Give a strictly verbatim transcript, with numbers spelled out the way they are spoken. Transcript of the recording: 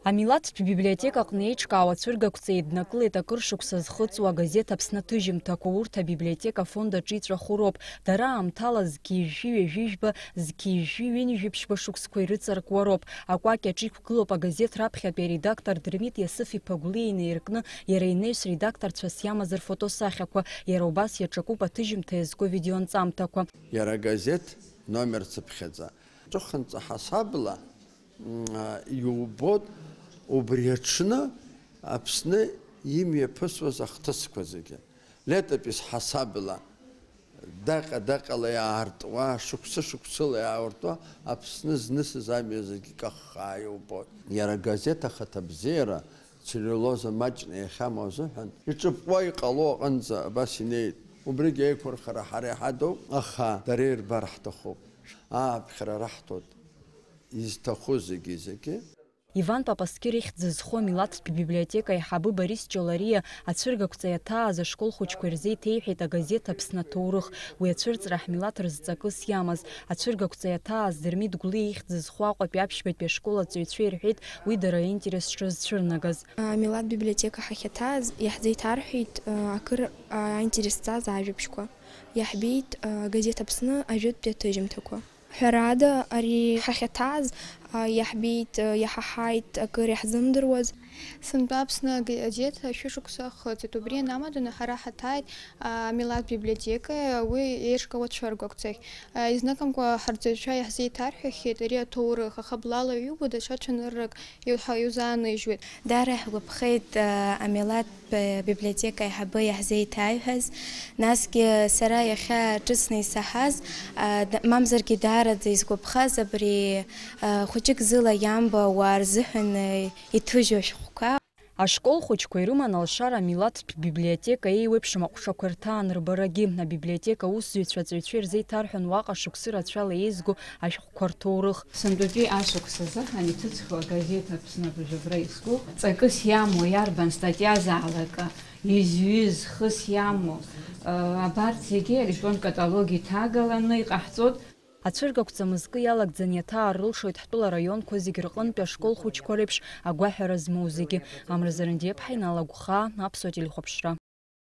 Амилаҭтә библиотекаҟны еиҿкаау ацәыргақәҵа еиднакылеит акыр шықәса зхыҵуа агазеҭ Аԥсны аҭыжьымҭақәа, урҭ абиблиотека афонд аҿы иҵәаху роуп. Дара аамҭала зқьи жәшәи ҩажәи жәба, зқьи жәшәи ҩынҩажәи ԥшьба шықәсқәа ирыҵаркуа роуп. Акәакь аҿы иқәгылоуп агазеҭ раԥхьатәи аредактор Дырмит Иасыф-иԥа Гәлиа инаиркны иара инаҩс редакторцәас иамаз рфотосахьақәа, иара убас иаҿакуп аҭыжьымҭа иазку авидеонҵамҭақәа. Иара агазеҭ номер цыԥхьаӡа. Ҵыхәанҵа ҳасабла, м, а, иубоит убри аҽны Аԥсны имҩаԥысуаз ахҭысқәа зегьы. Летопис ҳасабла, даҟьа-даҟьала иаартуа, шықәсы-шықәсыла иаартуа, Аԥсны знысыз амҩа зегьы каххаа иубоит. Иара агазеҭ ахаҭабзиара, целлюлоза маҷны иахьамоу азыҳәан, иҿыпҟәа иҟало аҟынӡа абас инеит. Убригь еиқәырхара ҳара иҳадоуп, аха дара ирбар ҳҭахуп. Ааԥхьара раҳҭоит изҭаху зегьы-зегьы. Иван Папасқьыр ихьӡ зху амилаҭтә библиотека аиҳабы Борис Ҷолариа ацәыргақәҵа иаҭааз ашкол хәыҷқәа ирзеиҭеиҳәеит агазеҭ Аԥсны аҭоурых, уи ацәырҵра ҳмилаҭ рзы ҵакыс иамаз. Ацәыргақәҵа иаҭааз Дырмит Гәлиа ихьӡ зху Аҟәатәи аԥшьбатәи ашкол аҵаҩцәа ирҳәеит уи дара аинтерес шрызцәырнагаз. Амилаҭ библиотека ҳахьаҭааз иаҳзеиҭарҳәеит, акыр аинтерес зҵаз ажәабжьқәа. Иаҳбеит агазеҭ Аԥсны ажәытәтәи аҭыжьымҭақәа. Ҳәарада, ари ҳахьаҭааз, а, иаҳбеит, а, иаҳаҳаит акыр иаҳзымдыруаз. Сынтәа Аԥсны агазеҭ шәышықәса ахыҵит. Убри анамаданы ҳара ҳаҭааит, а, амилаҭ библиотекаиа уи еиҿкаау ацәыргақәҵахь. А, изныкымкәа ҳарҵаҩцәа иаҳзеиҭарҳәахьеит ари аҭоурых, аха блала иубо даҽа цәаныррак иу-, ҳа-, иузааныжьуеит. Даара иаҳгәаԥхеит, а, амилаҭ библиотека аиҳабы иаҳзеиҭаиҳәаз, насгьы сара иахьа ҿыцны исаҳаз, а, д-, мамзаргьы даараӡа исгәаԥхаз абри, а, хәыҷык зыла иамбо ауаа рзыҳәан, э, иҭыжьу ашәҟәқәа. Ашкол хәыҷқәа ирыман алшара амилаҭтә библиотека еиуеиԥшым аҟәшақәа рҭаанырбарагьы. Абиблиотека аусзуҩцәа аҵаҩцәа ирзеиҭарҳәон уаҟа шықәсы рацәала еизго ашәҟәқәа рҭоурых. Сынтәатәи ашықәс азыҳәан иҭыҵхьоу агазеҭ Аԥсны абыржәы абра иазку, ҵакыс иамоу иарбан статиазаалак, изҩыз, хыс иамоу, абарҭ зегьы аелектронтә каталог иҭагаланы иҟаҳҵоит. Ацәыргақәҵа мызкы иалагӡаны иаҭаар рылшоит ҳтәыла араионқәа зегь рҟынтәи ашкол хәыҷқәа реиԥш агәаҳәара змоу зегьы. Амра Зарандиаԥҳа, Инал Агәхаа, Аԥсуа телехәаԥшра.